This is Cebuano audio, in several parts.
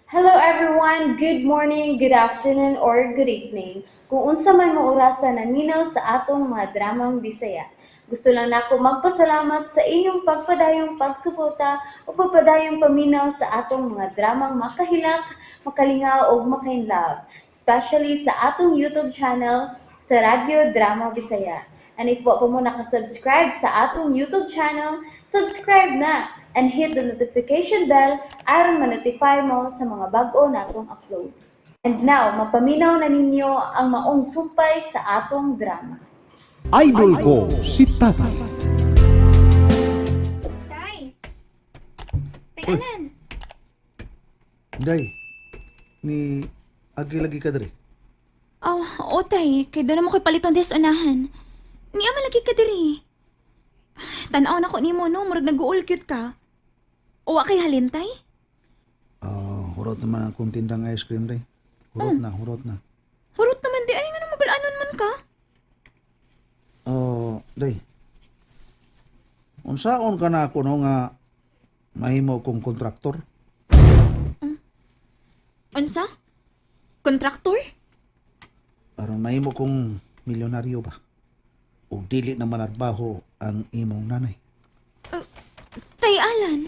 Hello everyone! Good morning, good afternoon, or good evening. Kung unsa man mo orasa naminaw sa atong mga dramang Bisaya. Gusto lang nako magpasalamat sa inyong pagpadayong pagsuporta o pagpadayong paminaw sa atong mga dramang makahilak, makalingaw ug makainlove, especially sa atong YouTube channel sa Radyo Drama Bisaya. And if wa pa mo nakasubscribe sa atong YouTube channel, subscribe na and hit the notification bell aron ma-notify mo sa mga bag-o natong uploads. And now, mapaminaw na ninyo ang maong sumpay sa atong drama. Idol ko si Tatay. Tay! Tay Alan! Day, ni agi lagi ka diri. Oh, o tay, kay doon mo ko'y paliton des unahan. Niya malagi ka diri. Tanaw na ko nimo no, murag nag-uul cute ka. Uwa kay halin tay? Ah, hurot naman ang akong tindang ice cream, day. Hurot na, hurot na. Hurot naman di ay nga magulanon man ka. Oh, day. Unsaon ka na ako no nga mahimo kong kontraktor? Unsa? Kontraktor? Aron mahimo kong milyonaryo ba? Ug dili na manarbaho ang imong nanay. Tay Alan.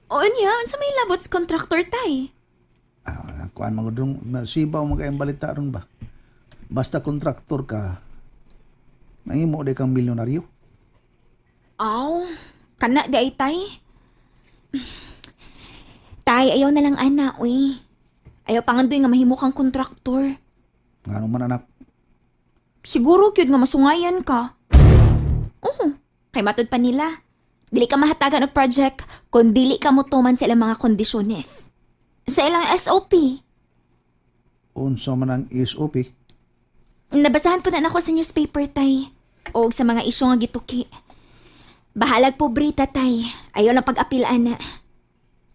O niya, unsa may labot sa kontraktor tay? Ah, kuan mga dong, sibaw mga kayong balita ron ba? Basta kontraktor ka, mahimo day kang milyonaryo. Aw, kana di ay tay. Tay, ayaw na lang ana, uy. Ayaw pangandoy nga mahimo kang kontraktor. Ngano man anak, Siguro gyud nga masungayan ka. Oo, kay matud pa nila. Dili ka mahatagan og project kung dili ka motuman sa ilang mga kondisyones. Sa ilang SOP. Unsa man ang SOP? Nabasahan po na nako sa newspaper, tay. O sa mga isyu nga gituki. Bahalag pobrita, tay. Ayaw lang pag-apil, ana.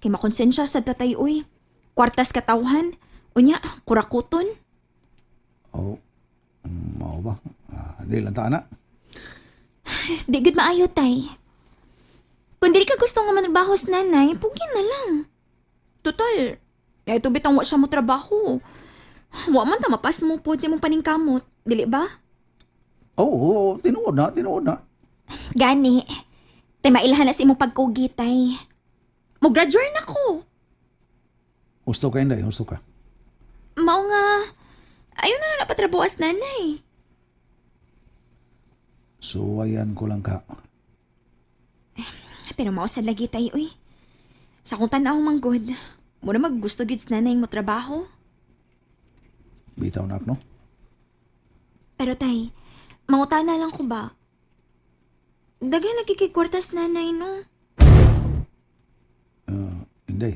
Kay makonsensya sa tatay, uy. Kwartas katawhan. Unya, kurakuton. Oh, mao ba? Ah, di lang ta anak. Di gud maayo, tay. Kung dili ka gusto nga manrabaho sa nanay, pugin na lang. Total, eh, bitang wa siya mo trabaho. Wa man ta mapas mo po sa imong paningkamot. Dili ba? Oo, oo, tinuod na, tinuod na. Gani, tay mailhan na sa imong pagkugi, tay. Mo-graduate na ko. Husto ka, Inday, husto ka. Mao nga, ayaw na lang napatrabuas nanay. Suwayan ko lang ka. Pero mao sad lagi tay, uy. Sa akong tan-aw manggod, mura maggusto gid sa nanay mo trabaho. Bitaw na no? Pero tay, mangutana lang ko ba? Daghan lagi kay kwartas nanay no. Inday,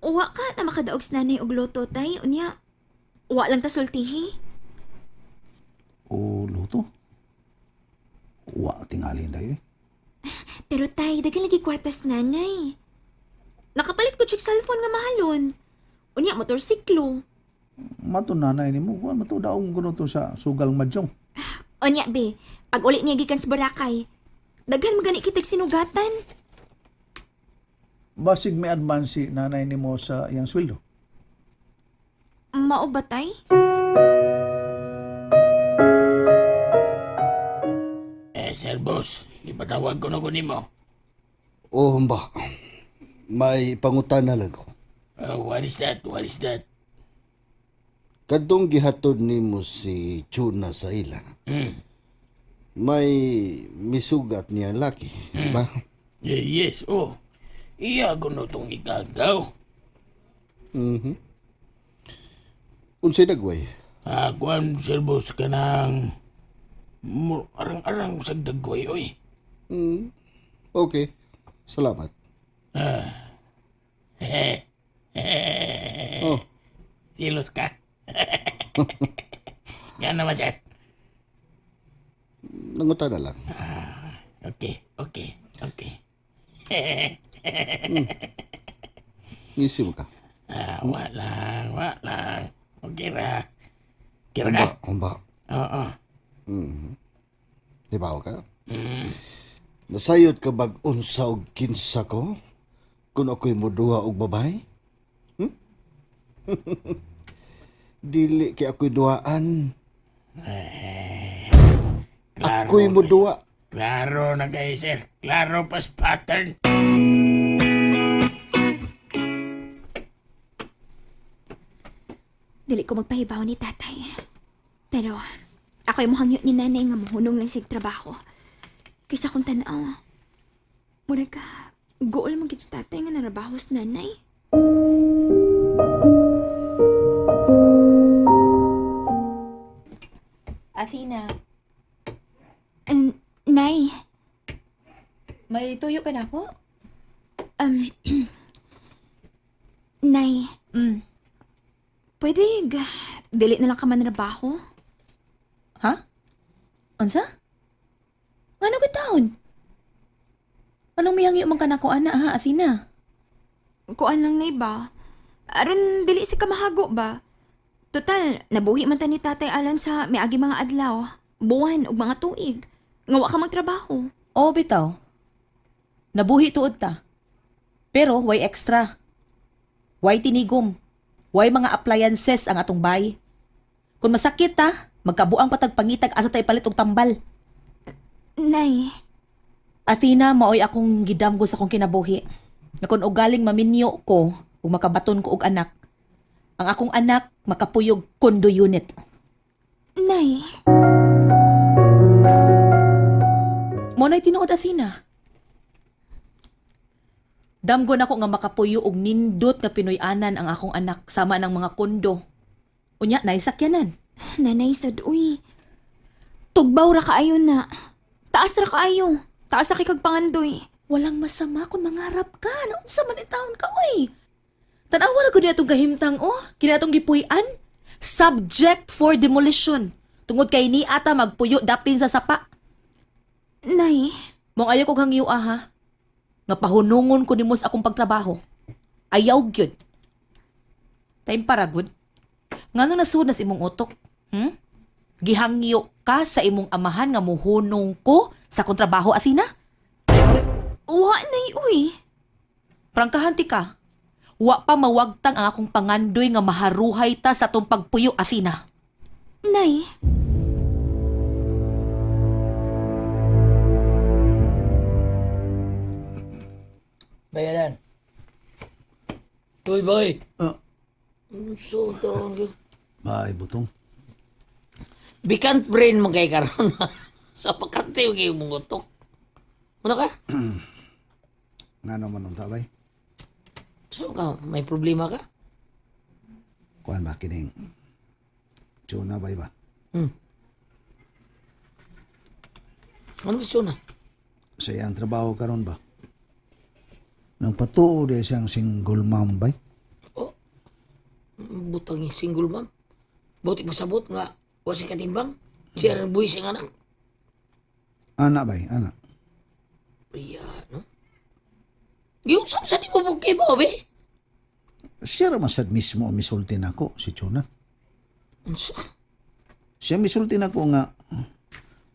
Uwa ka na makadaog sa nanay og loto tay, unya. Uwa lang ta sultihi. O luto? Wa tingali, Inday, eh. Pero tay, daghan lagi kwartas nanay. Nakapalit ko siya cellphone nga mahalon. Unya motorsiklo. Mato nanay nimo, kuan mato daong kuno to sa sugal madyong. Unya be, pag uli niya gikan sa Boracay, daghan magani kitag sinugatan. Basig may advance si nanay nimo sa iyang sweldo. Mao ba tay? Eh, Sir Boss, ipatawag ko na ko nimo. Oh, ba. May pangutana lang ko. What is that? What is that? Kadtong gihatod nimo si Chuna sa ila. May misugat niya laki, di ba? Eh, yes, oh. Iya ko no tong ikagaw. Unsay dagway? Ah, kuan, Sir Boss, kanang arang-arang sa dagway, oy. Okay. Salamat. Oh, Silos ka. Yan naman, sir. Nangutana lang. Okay. Ngisi mo ka. Ah, wa lang, wa lang. Okay ra. Kira ka? Humba, humba. Oo. Di ba ka? Nasayod ka bag unsa og kinsa ko? Kung ako'y muduha og babae? Hmm? Dili kay ako'y duhaan. Klaro Ako'y na. muduha. Klaro na kay sir. Klaro pas pattern. Dili ko magpahibaw ni tatay. Pero ako'y muhangyo ni nanay nga muhunong lang sig trabaho. Kaysa kung tanaw. Mura ka, gool mo gid sa tatay nga narabaho sa nanay. Athena, And, nay, may tuyo ka na ako? nay, pwede dili na lang ka manrabaho? Ha? Unsa? Ano ka taon? Anong mihangyo man ka nako ana ha, Athena? Kuan lang nay ba? Aron dili si kamahago ba? Total, nabuhi man ta ni Tatay Alan sa miagi mga adlaw, buwan ug mga tuig. Nga wa ka magtrabaho. Oo, bitaw. Nabuhi tuod ta. Pero way extra. Way tinigom. Way mga appliances ang atong bay. Kung masakit ta, magkabuang patag pangitag asa ta ipalit og tambal. Nay, Athena, maoy akong gidamgo sa akong kinabuhi. Na kung ugaling maminyo ko, ug makabaton ko og anak, ang akong anak makapuyog condo unit. nay. Mo na'y tinuod Athena. Damgo nako nga makapuyo og nindot nga Pinoy-anan ang akong anak sama ng mga kondo. Unya, naisakyanan. Nanay sad uy. Tugbaw ra kaayo na. Taas ra kaayo. Taas ra kay kag pangandoy. Walang masama kung mangarap ka. Naunsa man taon ka, oy. Tanawa na ko niya itong kahimtang, oh. Kini atong gipuy-an. Subject for demolition. Tungod kay ni ata magpuyo dapin sa sapa. Nay, Mong ayaw kong hangyo, ah, ha. Nga pahunungon ko nimo sa akong pagtrabaho. Ayaw gyud. Time para good. Ngano nasuod na sa imong utok? Hmm? Gihangyo ka sa imong amahan nga muhunong ko sa akong trabaho, Athena? wa nay uy. Prangkahan ti ka. Wa pa mawagtang ang akong pangandoy nga maharuhay ta sa atong pagpuyo, Athena. Nay, Bayaran. Uy, boy. Ah. So, taon ka. Bay, butong. Bikant brain mo kay karon. Sa bakante mo kayo mong utok. Ano ka? Nga naman unta, bay. So ka, may problema ka? Kuan ba kining? Tuna, bay ba? Ano ba siya na? Sa iyang trabaho karon ba? Nang patuo di siyang single mom, bay. Oh, butang yung single mom. Buti pasabot nga, wa siya katimbang. Siya rin buhay siyang anak. Ana, bay, ana. Iya, no? Yung sa di mo bukay ba, be? Siya ra man sad mismo ang misulti nako si Chuna. Unsa? Siya misulti nako nga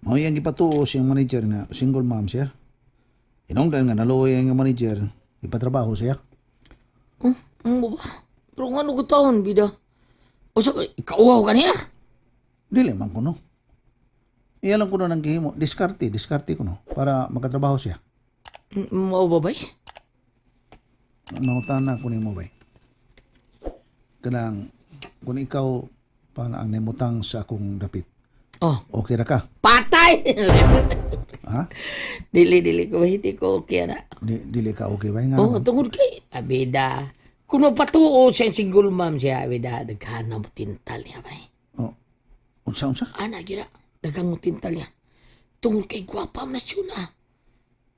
mao iyang gipatuo siyang manager nga single mom siya. Hinungdan nga naluoy ang manager, ipatrabaho siya. Ano ba? Pero nga ko taon, bida? O sa, ikauhaw ka niya? Dili man kuno. Iya lang kuno nang gihimo, diskarte, diskarte kuno para makatrabaho siya. Mao ba, bay? Mangutana ko nimo bay. Kanang kung ikaw pa ang nimutang sa akong dapit. Oh, Okay ra ka? patay! Ha? Dili, dili ko, hindi ko okay na. Di, dili ka okay bay nga Oo, naman. tungod kay Abida. Kung mapatuo siya single mom siya, Abida, daghan na mo tintal niya, bay. Oh. Unsa unsa? Ana, gira, daghan mo tintal niya. Tungod kay gwapa man na siya na.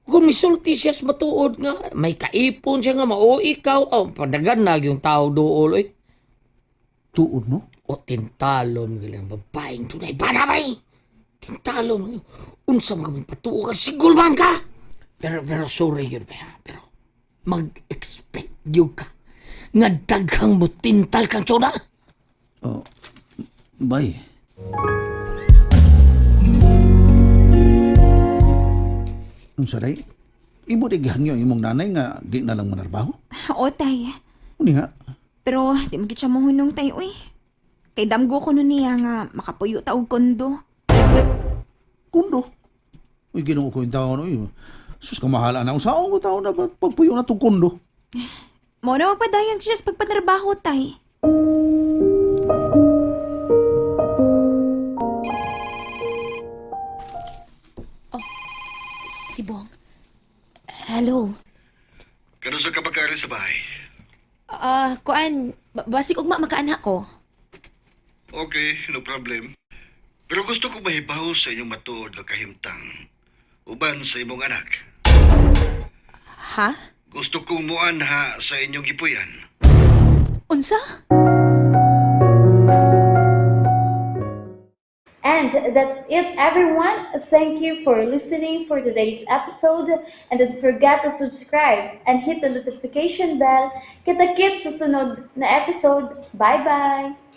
Kung misulti siya sa matuod nga, may kaipon siya nga, mao ikaw, oh, padagan na yung tao dool, oy. Tuod no? O tintalon, gilang babaeng tunay, bana bay! Tintalon, unsa mga patuo ka, single man ka! Pero, pero sorry yun ba, ha? Pero mag-expect yun ka nga daghang mo tintal kang tsuna. Oh. Bay. Unsa day? Imo di gihangyo imong nanay nga di na lang manarbaho. O, tay. Unya, Pero di man gid siya mohunong, tay, uy. Kay damgo ko nun niya nga makapuyo ta og kondo. Kundo. Uy, Ginoo ko yung taon. Uy, sus, kamahala na. Unsaon ko taon na pagpuyo na itong kondo? Mo na mapadayon siya sa pagpanarbaho, tay. Si Bong. Hello. Kanusa ka pagkaroon sa bahay? Ah, kuan, basig ugma makaanha ko. Okay, no problem. Pero gusto ko mahibaw sa inyong matuod nga kahimtang. Uban sa imong anak. Ha? Gusto kong muanha sa inyong gipuyan. Unsa? And that's it, everyone. Thank you for listening for today's episode. And don't forget to subscribe and hit the notification bell. Kita-kits sa sunod na episode. Bye-bye!